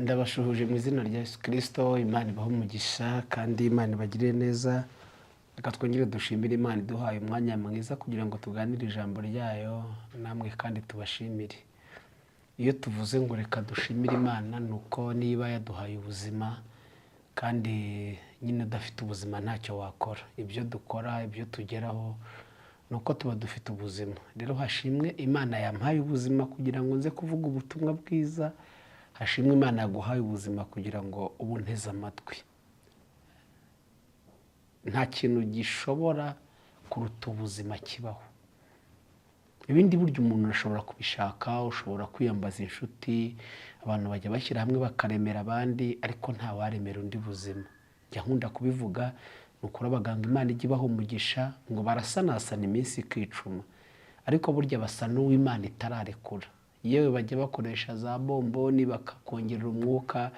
Ndabashuhuje mu izina rya Yesu Kirisito. Imana ibahe umugisha kandi Imana ibagirire neza. Reka twongere dushimire Imana iduhaye umwanya mwiza kugira ngo tuganire ijambo ryayo namwe, kandi tubashimire. Iyo tuvuze ngo reka dushimire Imana, ni uko niba yaduhaye ubuzima, kandi nyine udafite ubuzima ntacyo wakora. Ibyo dukora, ibyo tugeraho, ni uko tuba dufite ubuzima. Rero hashimwe Imana yampaye ubuzima kugira ngo nze kuvuga ubutumwa bwiza. Hashimwe Imana yaguhaye ubuzima kugira ngo ubu unteze amatwi. Nta kintu gishobora kuruta ubuzima kibaho. Ibindi burya umuntu ashobora kubishaka, ushobora kwiyambaza inshuti, abantu bajya bashyira hamwe bakaremera abandi, ariko nta waremera undi buzima. Njya nkunda kubivuga, ni ukuri abaganga Imana ijya ibaha umugisha, ngo barasanasana iminsi ikicuma, ariko burya basa n'uw'Imana itararekura. Yewe, bajya bakoresha za bomboni bakakongerera umwuka,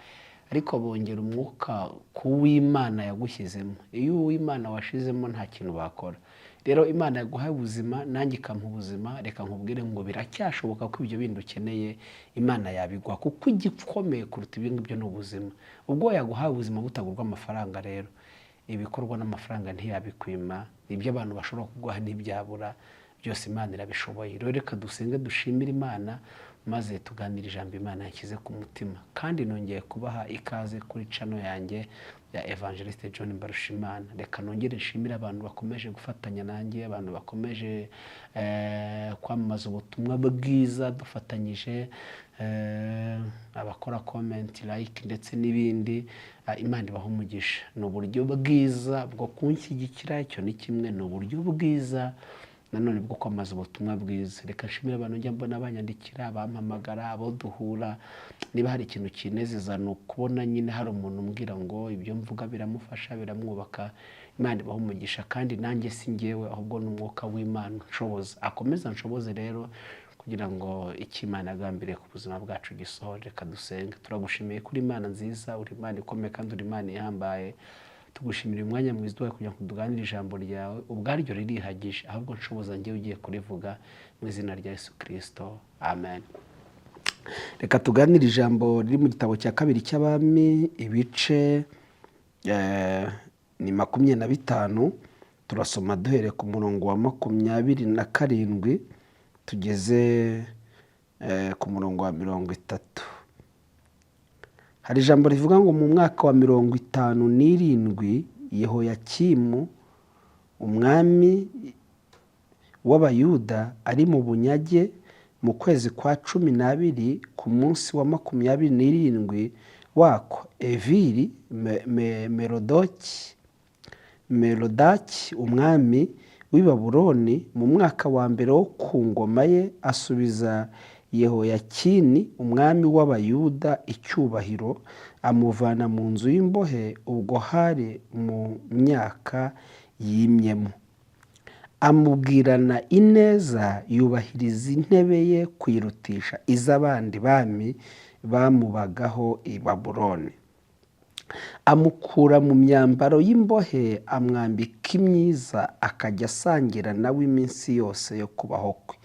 ariko bongera umwuka ku w'Imana yagushyizemo. Iyo uw'Imana washizemo, nta kintu bakora. Rero Imana yaguhaye ubuzima, nanjye ikampa ubuzima, reka nkubwire ngo biracyashoboka ko ibyo bindi ukeneye Imana yabiguha, kuko igikomeye kuruta ibyo ngibyo ni ubuzima. Ubwo yaguhaye ubuzima butagurwa amafaranga, rero ibikorwa n'amafaranga ntiyabikwima, ibyo abantu bashobora kuguha ntibyabura, byose Imana irabishoboye. Rero reka dusenge, dushimire Imana, maze tuganire ijambo Imana yashyize ku mutima. Kandi nongeye kubaha ikaze kuri channel yanjye ya Evangeliste John Mbarushimana. Reka nongere nshimire abantu bakomeje gufatanya nanjye, abantu bakomeje kwamamaza ubutumwa bwiza dufatanyije, abakora comment, like ndetse n'ibindi. Imana ibaha umugisha. Ni uburyo bwiza bwo kunshyigikira, icyo ni kimwe. Ni uburyo bwiza nanone bwo kwamamaza ubutumwa bwiza. Reka nshimire abantu njya mbona banyandikira, bampamagara, abo duhura. Niba hari ikintu kinezeza, ni ukubona nyine hari umuntu umbwira ngo ibyo mvuga biramufasha, biramwubaka. Imana ibaha umugisha. Kandi nanjye si njyewe, ahubwo ni umwuka w'Imana nshoboza, akomeza nshoboze rero kugira ngo icyo Imana yagambiriye ku buzima bwacu gisohore. Reka dusenge. Turagushimiye kuri Imana nziza, uri Imana ikomeye kandi uri Imana ihambaye. Tugushimira umwanya mwiza uduhaye kugira ngo tuganire ijambo ryawe. Ubwaryo ririhagije, ahubwo nshoboza njyewe ugiye kurivuga, mu izina rya Yesu Kirisito, amen. Reka tuganire ijambo riri mu gitabo cya kabiri cy'Abami, ibice ni 25. Turasoma duhereye ku murongo wa 27 tugeze ku murongo wa 30. Hari ijambo rivuga ngo: "Mu mwaka wa 57 Yehoyakimu umwami w'Abayuda ari mu bunyage, mu kwezi kwa 12, ku munsi wa 27 wako, Evili Merodaki umwami w'i Babuloni, mu mwaka wa mbere wo ku ngoma ye, asubiza Yehoyakini umwami w'Abayuda icyubahiro, amuvana mu nzu y'imbohe. Ubwo hari mu myaka yimyemo. Amubwirana ineza, yubahiriza intebe ye kuyirutisha iz'abandi bami bamubagaho i Babuloni. Amukura mu myambaro y'imbohe, amwambika imyiza, akajya asangira nawe iminsi yose yo kubaho kwe.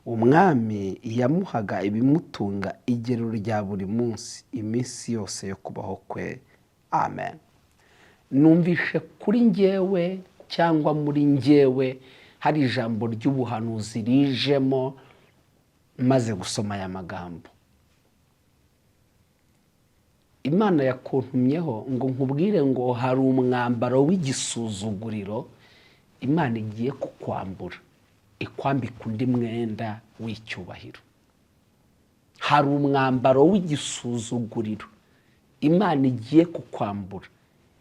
Umwami yamuhaga ibimutunga igero rya buri munsi iminsi yose yo kubaho kwe." Amen. Numvishe kuri njyewe cyangwa muri njyewe hari ijambo ry'ubuhanuzi rijemo maze gusoma aya magambo. Imana yakuntumyeho ngo nkubwire ngo hari umwambaro w'igisuzuguriro Imana igiye kukwambura, ikwambika undi mwenda w'icyubahiro. Hari umwambaro w'igisuzuguriro Imana igiye kukwambura,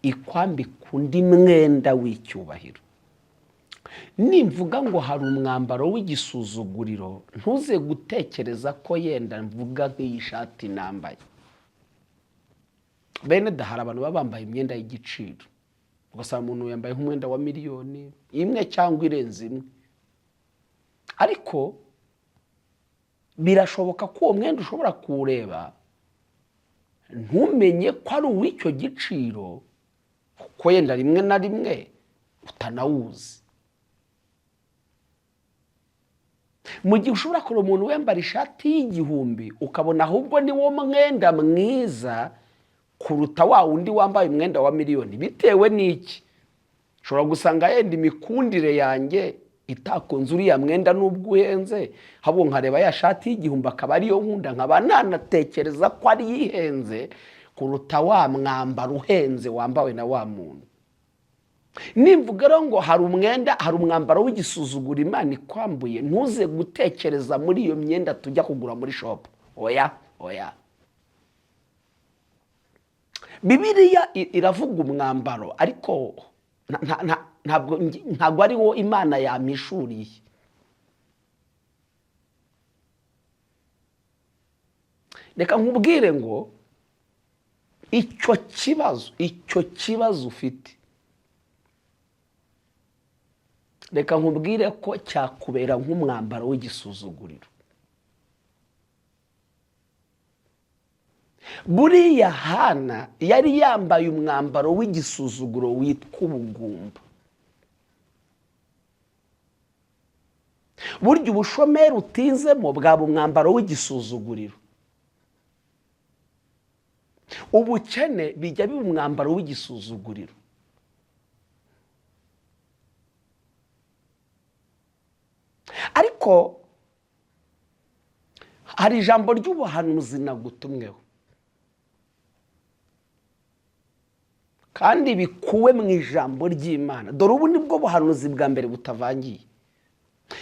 ikwambika undi mwenda w'icyubahiro. Nimvuga ngo hari umwambaro w'igisuzuguriro, ntuze gutekereza ko yenda mvuga nk'iyi shati nambaye. Bene da, hari abantu baba bambaye imyenda y'igiciro, ugasanga umuntu yambaye nk'umwenda wa miliyoni 1 cyangwa irenze imwe, ariko birashoboka ko uwo mwenda ushobora kuwureba ntumenye ko ari uw'icyo giciro, kuko yenda rimwe na rimwe utanawuzi. Mu gihe ushobora kureba umuntu wambara ishati y'1000, ukabona ahubwo ni wo mwenda mwiza kuruta wa wundi wambaye umwenda wa miliyoni. Bitewe n'iki? Ushobora gusanga yenda imikundire yanjye itakunze uriya mwenda n'ubwo uhenze, ahubwo nkareba ya shati y'1000 akaba ariyo nkunda, nkaba nanatekereza ko ariyo ihenze kuruta wa mwambaro uhenze wambawe na wa muntu. Nimvuga rero ngo hari umwenda, hari umwambaro w'igisuzuguro Imana ikwambuye, ntuze gutekereza muri iyo myenda tujya kugura muri shop. Oya, oya. Bibiliya iravuga umwambaro, ariko ntabwo ari wo Imana yampishuriye. Reka nkubwire ngo icyo kibazo ufite, reka nkubwire ko cyakubera nk'umwambaro w'igisuzuguriro. Buriya Hana yari yambaye umwambaro w'igisuzuguro witwa ubugumba. Burya ubushomeri utinzemo bwaba umwambaro w'igisuzuguriro. Ubukene bijya biba umwambaro w'igisuzuguriro. Ariko hari ijambo ry'ubuhanuzi nagutumweho, kandi bikuwe mu ijambo ry'Imana. Dore ubu nibwo buhanuzi bwa mbere butavangiye.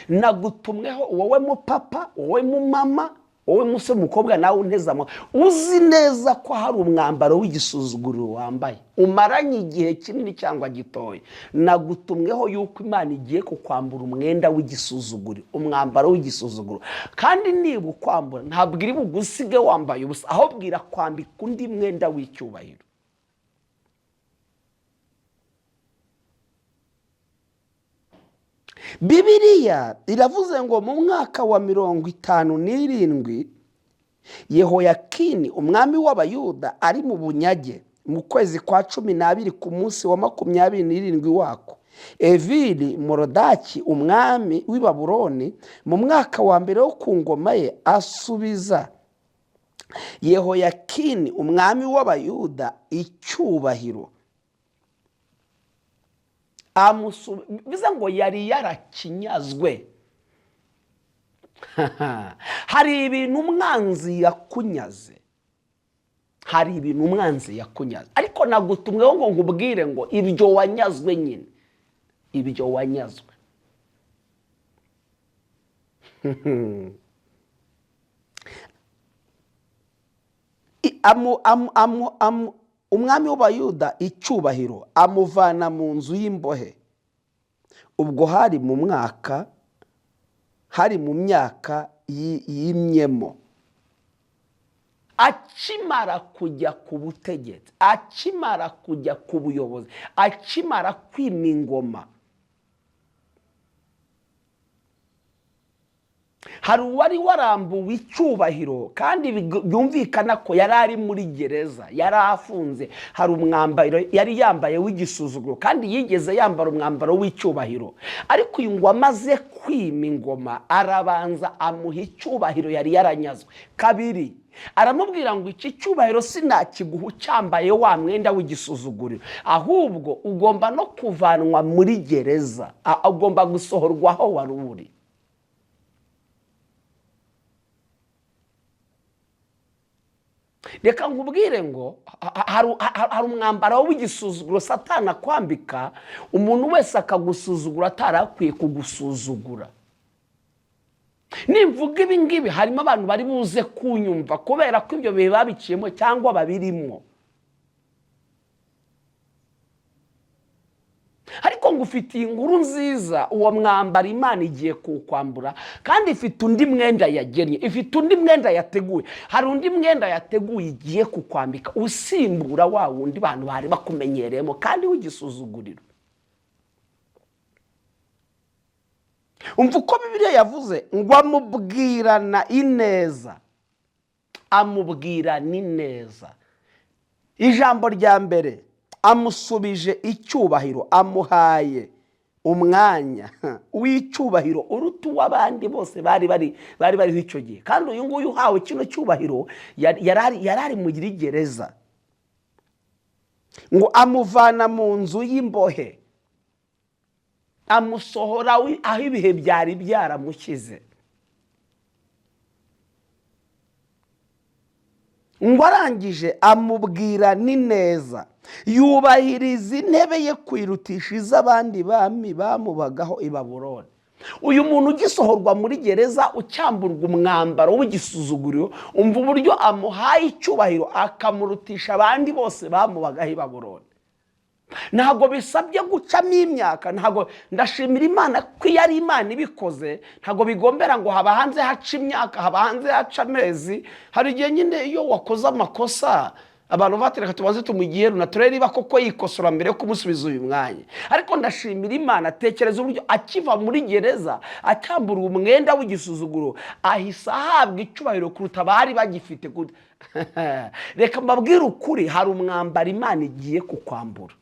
Nagutumweho wowe mupapa, wowe mumama, wowe musore, mukobwa, nawe unteze amatwi, uzi neza ko hari umwambaro w'igisuzuguriro wambaye umaranye igihe kinini cyangwa gitoya. Nagutumweho yuko Imana igiye kukwambura umwenda w'igisuzuguriro, umwambaro w'igisuzuguriro. Kandi niba ukwambura ntabwo iri bugusige wambaye ubusa, ahubwo irakwambika undi mwenda w'icyubahiro. Bibiliya iravuze ngo mu mwaka wa 57 Yehoyakini umwami w'Abayuda ari mu bunyage mu kwezi kwa 12 ku munsi wa 27 wako, Evili Morodaki umwami w'i Babuloni mu mwaka wa mbere wo ku ngoma ye asubiza Yehoyakini umwami w'Abayuda icyubahiro. Biza ngo yari yarakinyazwe. Hari ibintu umwanzi yakunyaze, hari ibintu umwanzi yakunyaze, ariko nagutumweho ngo nkubwire ngo ibyo wanyazwe nyine, ibyo wanyazwe. Umwami w'Abayuda icyubahiro amuvana mu nzu y'imbohe. Ubwo hari mu mwaka, hari mu myaka yimyemo. Akimara kujya ku butegetsi, akimara kujya ku buyobozi, akimara kwima ingoma, hari uwari warambuwe icyubahiro, kandi byumvikana ko yari ari muri gereza, yari afunze. Hari umwambaro yari yambaye w'igisuzuguro, kandi yigeze yambara umwambaro w'icyubahiro. Ariko uyu ngo amaze kwima ingoma, arabanza amuha icyubahiro yari yaranyazwe. Kabiri, aramubwira ngo iki cyubahiro sinakiguha ucyambaye wa mwenda w'igisuzuguriro, ahubwo ugomba no kuvanwa muri gereza, ugomba gusohorwa aho wari uri. Reka nkubwire ngo hari umwambaro w'igisuzuguro Satani akwambika, umuntu wese akagusuzugura atarakwiye kugusuzugura. Nimvuga ibi ngibi harimo abantu bari buze kunyumva kubera ko ibyo bihe babiciyemo cyangwa babirimo. Ariko ngufitiye inkuru nziza, uwo mwambaro Imana igiye kuwukwambura, kandi ifite undi mwenda yagennye, ifite undi mwenda yateguye. Hari undi mwenda yateguye igiye kukwambika usimbura wa wundi bantu bari bakumenyereyemo kandi w'igisuzuguriro. Umva uko Bibiliya yavuze ngo amubwirana ineza, amubwirana ineza. Ijambo rya mbere amusubije icyubahiro, amuhaye Umwanya w'icyubahiro uruta uw'abandi bose bari bariho icyo gihe. Kandi uyu nguyu uhawe kino cyubahiro yari ari muri gereza. Ngo amuvana mu nzu y'imbohe, amusohora aho ibihe byari byaramushyize. Ngo arangije amubwira ni neza, yubahiriza intebe ye kwirutisha iz'abandi bami bamubagaho i Babuloni. Uyu muntu ugisohorwa muri gereza, ucyamburwa umwambaro w'igisuzuguriro, umva uburyo amuhaye icyubahiro akamurutisha abandi bose bamubagaho i Babuloni. Ntabwo bisabye gucamo imyaka, ntabwo, ndashimira Imana ko iyo ari Imana ibikoze, ntabwo bigombera ngo haba hanze haca imyaka, haba hanze haca amezi. Hari igihe nyine iyo wakoze amakosa abantu batereka tubanze tumugiye runa turebe niba koko yikosora mbere yo kumusubiza uyu mwanya. Ariko ndashimira Imana, tekereza uburyo akiva muri gereza atambura umwenda w'igisuzuguro, ahise ahabwa icyubahiro kuruta abari bagifite. Reka mbabwire ukuri, hari umwambaro Imana igiye kukwambura,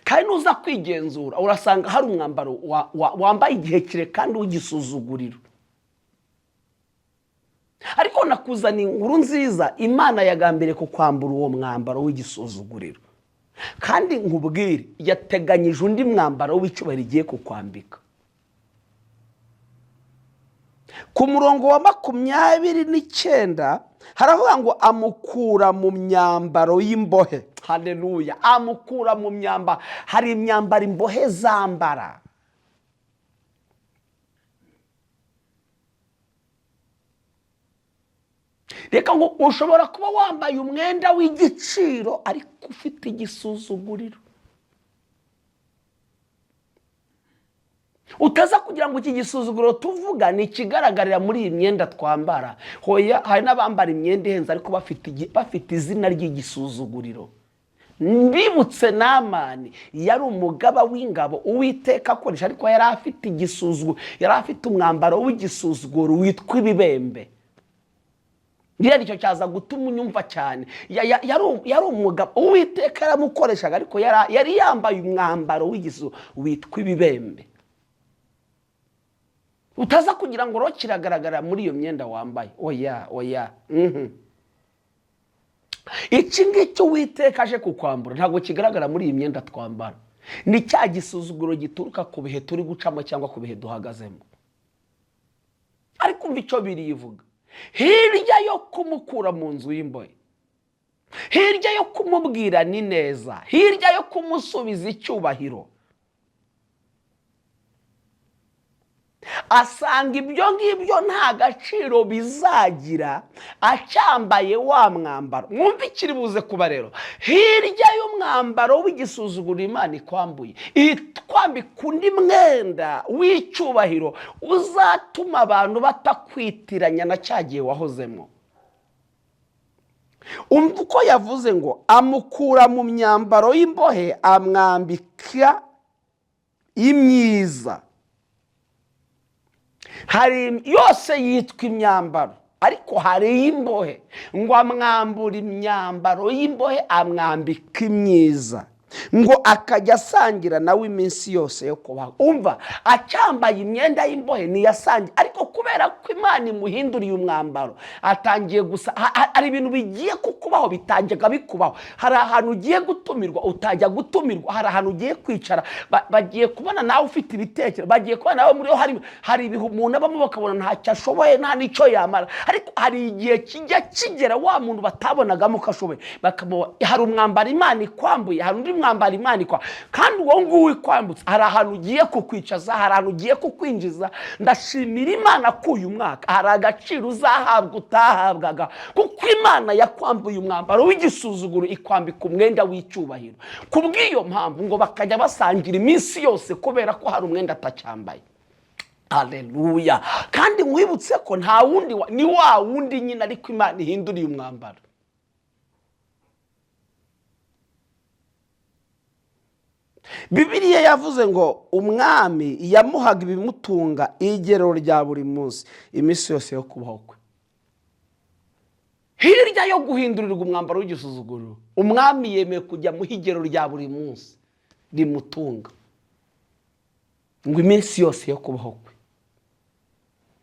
kandi nuza kwigenzura urasanga hari umwambaro wambaye igihe kire kandi w'igisuzuguriro. Ariko nakuzaniye inkuru nziza, Imana yagambiriye kukwambura uwo mwambaro w'igisuzuguriro, kandi nkubwire yateganyije undi mwambaro w'icyubahiro igiye kukwambika. Ku murongo wa 29 haravuga ngo amukura mu myambaro y'imbohe. Haleluya! Amukura mu myambaro. Hari imyambaro imbohe zambara. Reka ngo ushobora kuba wambaye umwenda w'igiciro ariko ufite igisuzuguriro. Utaza kugira ngo iki gisuzuguriro tuvuga ni ikigaragarira muri iyi myenda twambara. Hoya, hari n'abambara imyenda ihenze ariko bafite izina ry'igisuzuguriro. Mbibutse Namani yari umugaba w'ingabo Uwiteka akoresha, ariko yari afite igisuzuguro, yari afite umwambaro w'igisuzuguro witwa ibibembe. Rero icyo cyaza gutuma unyumva cyane. Yari umugabo Uwiteka yaramukoreshaga, ariko yari yambaye umwambaro w'igisuzuguro witwa ibibembe. Utaza kugira ngo rero kiragaragara muri iyo myenda wambaye. Oya, oya. Iki ngiki Uwiteka aje kukwambura ntabwo kigaragara muri iyi myenda twambara. Ni cya gisuzuguro gituruka ku bihe turi gucamo cyangwa ku bihe duhagazemo. Ariko umva icyo birivuga. Hirya yo kumukura mu nzu y'imbohe, hirya yo kumubwira ni neza, hirya yo kumusubiza icyubahiro, asanga ibyo ngibyo nta gaciro bizagira acyambaye wa mwambaro. Mwumve ikiri buze kuba rero. Hirya y'umwambaro w'igisuzuguro Imana ikwambuye, itwambika undi mwenda w'icyubahiro uzatuma abantu batakwitiranya na cya gihe wahozemo. Umva uko yavuze ngo amukura mu myambaro y'imbohe amwambika imyiza. Hari yose yitwa imyambaro, ariko hari iy'imbohe. Ngo amwambura imyambaro y'imbohe amwambika imyiza, ngo akajya asangira nawe iminsi yose yo kubaho. Umva, acyambaye imyenda y'imbohe ntiyasangira, ariko kubera ko Imana imuhinduriye umwambaro atangiye gusa. Hari ibintu bigiye kukubaho bitajyaga bikubaho. Hari ahantu ugiye gutumirwa utajya gutumirwa, hari ahantu ugiye kwicara bagiye kubona nawe ufite ibitekerezo, bagiye kubona nawe muri hari ibihe umuntu abamo bakabona ntacyo ashoboye nta n'icyo yamara. Ariko hari igihe kijya kigera wa muntu batabonagamo ko ashoboye, bakamuha. Hari umwambaro Imana ikwambuye, hari undi mwambaro Imana ikwa, kandi uwo nguwo ikwambutse hari ahantu ugiye kukwicaza, hari ahantu ugiye kukwinjiza. Ndashimira Imana ko uyu mwaka hari agaciro uzahabwa utahabwaga, kuko Imana yakwambuye umwambaro w'igisuzuguro ikwambika umwenda w'icyubahiro. Kubw'iyo mpamvu ngo bakajya basangira iminsi yose kubera ko hari umwenda atacyambaye. Haleluya! Kandi nkwibutse ko nta wundi ni wa wundi nyine, ariko Imana ihinduriye umwambaro. Bibiliya yavuze ngo umwami yamuhaga ibimutunga igero rya buri munsi iminsi yose yo kubaho kwe. Hirya yo guhindurirwa umwambaro w'igisuzuguriro, umwami yemeye kujya amuha igero rya buri munsi rimutunga. Ngo iminsi yose yo kubaho kwe.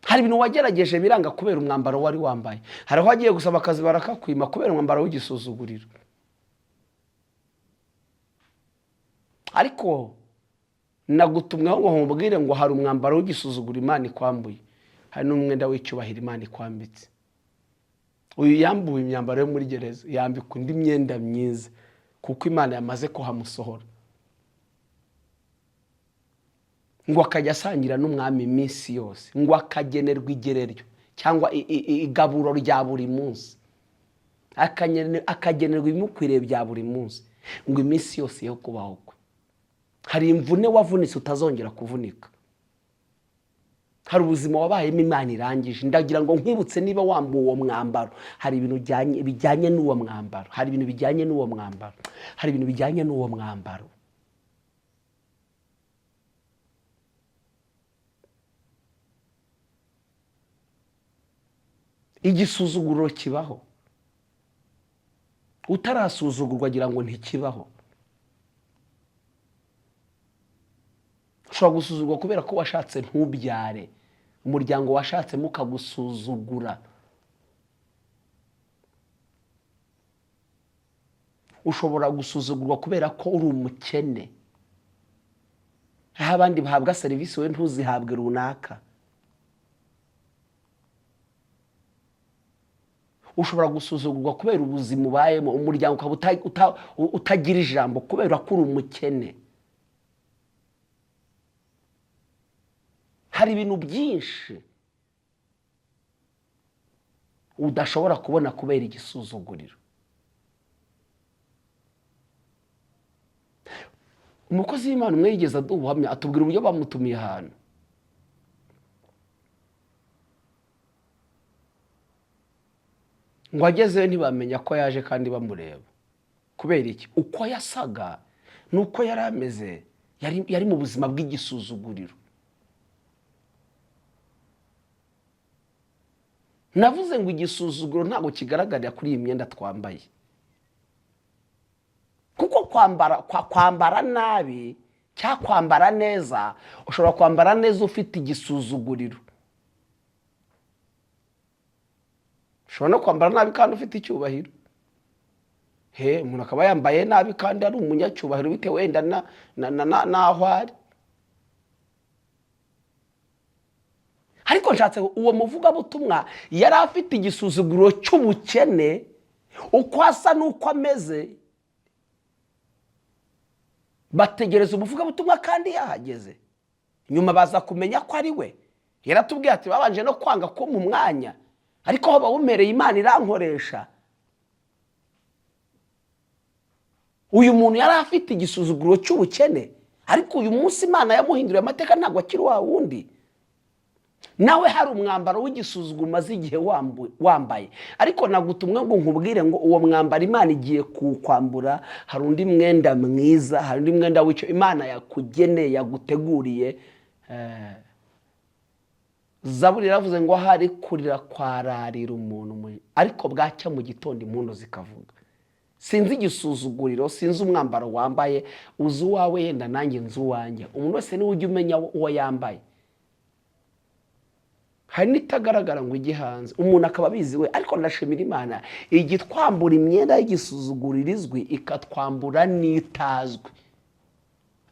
Hari ibintu wagerageje biranga kubera umwambaro wari wambaye. Hari aho wagiye gusaba akazi barakakwima kubera umwambaro w'igisuzuguriro. Ariko nagutumweho ngo nkubwire ngo hari umwambaro w'igisuzuguriro Imana ikwambuye, hari n'umwenda w'icyubahiro Imana ikwambitse. Uyu yambuwe imyambaro yo muri gereza, yambikwa indi myenda myiza kuko Imana yamaze kuhamusohora. Ngo akajya asangira n'umwami iminsi yose, ngo akagenerwa igereryo cyangwa igaburo rya buri munsi, akagenerwa ibimukwiriye bya buri munsi, ngo iminsi yose yo kubaho kwe. Hari imvune wavunitse utazongera kuvunika, hari ubuzima wabayemo Imana irangije. Ndagira ngo nkwibutse, niba wambuwe uwo mwambaro, hari ibintu bijyanye n'uwo mwambaro, hari ibintu bijyanye n'uwo mwambaro, hari ibintu bijyanye n'uwo mwambaro. Igisuzuguriro kibaho, utarasuzugurwa agira ngo ntikibaho. Ushobora gusuzugurwa kubera ko washatse ntubyare, umuryango washatsemo ukagusuzugura. Ushobora gusuzugurwa kubera ko uri umukene, aho abandi bahabwa serivisi wowe ntuzihabwe runaka. Ushobora gusuzugurwa kubera ubuzima ubayemo, umuryango ukaba utagira ijambo kubera ko uri umukene. Hari ibintu byinshi udashobora kubona kubera igisuzuguriro. Umukozi w'Imana umwe yigeze aduha ubuhamya, atubwira uburyo bamutumiye ahantu. Ngo agezeyo ntibamenya ko yaje kandi bamureba. Kubera iki? Uko yasaga nuko yari ameze, yari mu buzima bw'igisuzuguriro. Navuze ngo igisuzuguro ntabwo kigaragarira kuri iyi myenda twambaye, kuko kwambara nabi cyangwa kwambara neza, ushobora kwambara neza ufite igisuzuguriro. Ushobora no kwambara nabi kandi ufite icyubahiro. Umuntu akaba yambaye nabi kandi ari umunyacyubahiro bitewe wenda n'aho ari. Ariko nshatse uwo muvugabutumwa yari afite igisuzuguriro cy'ubukene, uko asa n'uko ameze. Bategereza umuvugabutumwa kandi yahageze, nyuma baza kumenya ko ari we. Yaratubwiye ati babanje no kwanga ko mu mwanya, ariko aho bawumereye Imana irankoresha. Uyu muntu yari afite igisuzuguriro cy'ubukene, ariko uyu munsi Imana yamuhinduriye amateka, ntabwo akiri wa wundi. Nawe hari umwambaro w'igisuzuguro umaze igihe wambaye, ariko nagutumwe ngo nkubwire ngo uwo mwambaro Imana igiye kuwukwambura. Hari undi mwenda mwiza, hari undi mwenda w'icyo Imana yakugeneye, yaguteguriye. Zaburi yaravuze ngo hari kurira kwararira umuntu, ariko bwacya mu gitondo impundu zikavuga. Sinzi igisuzuguriro, sinzi umwambaro wambaye, uzi uwawe yenda nanjye nzi uwanjye. Umuntu wese niwe ujya umenya uwo yambaye. Hari n'itagaragara ngo ijye hanze, umuntu akaba abizi we. Ariko ndashimira Imana igitwambura imyenda y'igisuzuguriro izwi, ikatwambura n'itazwi.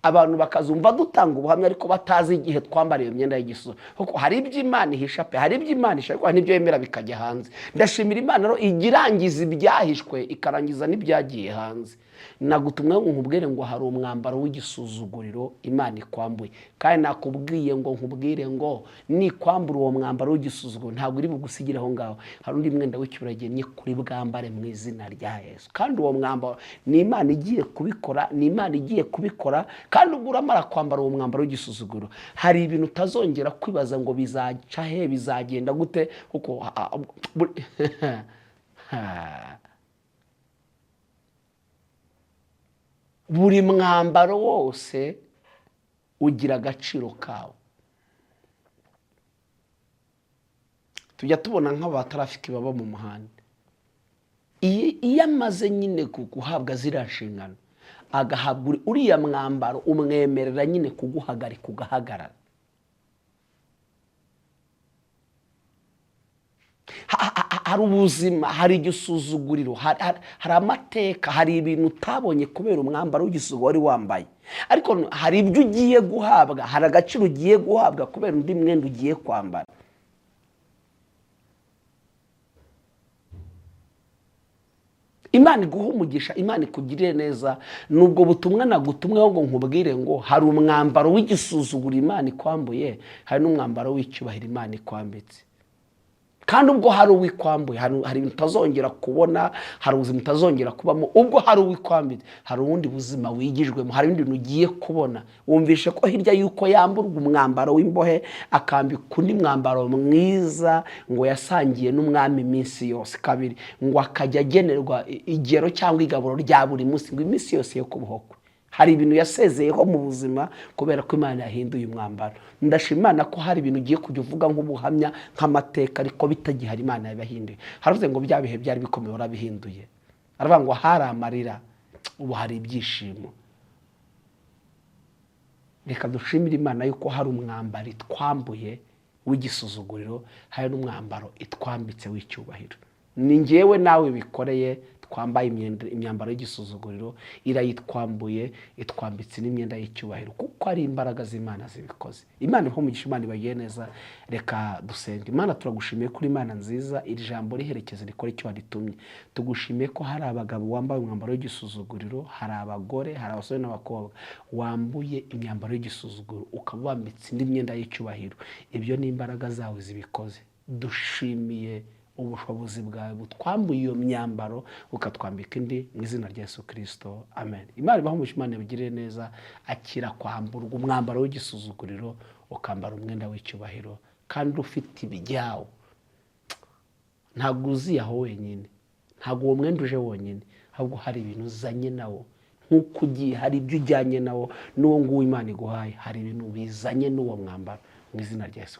Abantu bakazumva dutanga ubuhamya ariko batazi igihe twambara iyo myenda y'igisuzuguriro. Kuko hari ibyo Imana ihisha pe, hari ibyo Imana ihisha ariko hari n'ibyo yemera bikajya hanze. Ndashimira Imana rero ijya irangiza ibyahishwe ikarangiza n'ibyagiye hanze. Nagutumwe ngo nkubwire ngo hari umwambaro w'igisuzuguriro Imana ikwambuye, kandi nakubwiye ngo nkubwire ngo nikwambura uwo mwambaro w'igisuzuguriro ntabwo iri bugusigire aho ngaho. Hari undi mwenda w'icyubahiro kuri bwambare mu izina rya Yesu. Kandi uwo mwambaro ni Imana igiye kubikora, ni Imana igiye kubikora. Kandi ubwo uramara kwambara uwo mwambaro w'igisuzuguriro, hari ibintu utazongera kwibaza ngo bizaca he, bizagenda gute, kuko buri mwambaro wose ugira agaciro kawo. Tujya tubona nk'abatarafiki baba mu muhanda, iyo amaze nyine guhabwa ziriya nshingano, Agahabwa uriya mwambaro umwemerera nyine kuguhagarika ugahagarara. Hari ubuzima, hari igisuzuguriro, hari amateka, hari ibintu utabonye kubera umwambaro w'igisuzuguriro wari wambaye. Ariko hari ibyo ugiye guhabwa, hari agaciro ugiye guhabwa kubera undi mwenda ugiye kwambara. Imana iguhe umugisha, Imana ikugirire neza. Nubwo butumwa nagutumweho ngo nkubwire ngo hari umwambaro w'igisuzuguriro Imana ikwambuye, hari n'umwambaro w'icyubahiro Imana ikwambitse. Kandi ubwo hari uwikwambuye, hari ibintu utazongera kubona, hari ubuzima utazongera kubamo. Ubwo hari uwikwambitse, hari ubundi buzima wigijwemo, hari ibindi bintu ugiye kubona. Wumvishe ko hirya y'uko yamburwa umwambaro w'imbohe akambikwa undi mwambaro mwiza, ngo yasangiye n'umwami iminsi yose. Kabiri, ngo akajya agenerwa igero cyangwa igaburo rya buri munsi, ngo iminsi yose yo kubaho kwe. Hari ibintu yasezeyeho mu buzima kubera ko Imana yahinduye umwambaro. Ndashima Imana ko hari ibintu ugiye kujya uvuga nk'ubuhamya, nk'amateka, ariko bitagihari Imana yabihinduye. Haravuze ngo bya bihe byari bikomeye warabihinduye. Aravuga ngo hari amarira, ubu hari ibyishimo. Reka dushimire Imana yuko hari umwambaro itwambuye w'igisuzuguriro, hari n'umwambaro itwambitse w'icyubahiro. Ni njyewe nawe bikoreye, twambaye imyambaro y'igisuzuguriro, irayitwambuye, itwambitse n'imyenda y'icyubahiro, kuko ari imbaraga z'Imana zibikoze. Imana ibahe umugisha, Imana ibagire neza. Reka dusenge. Imana, turagushimiye kuri Imana nziza, iri jambo riherekeze rikora icyo waritumye. Tugushimiye ko hari abagabo wambaye umwambaro w'igisuzuguriro, hari abagore, hari abasore n'abakobwa wambuye imyambaro y'igisuzuguriro, ukaba wambitse indi myenda y'icyubahiro. Ibyo ni imbaraga zawe zibikoze. Dushimiye ubushobozi bwawe butwambuye iyo myambaro ukatwambika indi, mu izina rya Yesu Kristo, amen. Imana ibahe umugisha, Imana ibagirire neza. Akira kwamburwa umwambaro w'igisuzuguriro ukambara umwenda w'icyubahiro, kandi ufite ibyawo. Ntabwo uziye aho wenyine, ntabwo uwo mwenda uje wonyine, ahubwo hari ibintu uzanye nawo. Nk'uko ugiye hari ibyo ujyanye nawo, n'uwo nguwo Imana iguhaye hari ibintu bizanye n'uwo mwambaro, mu izina rya Yesu.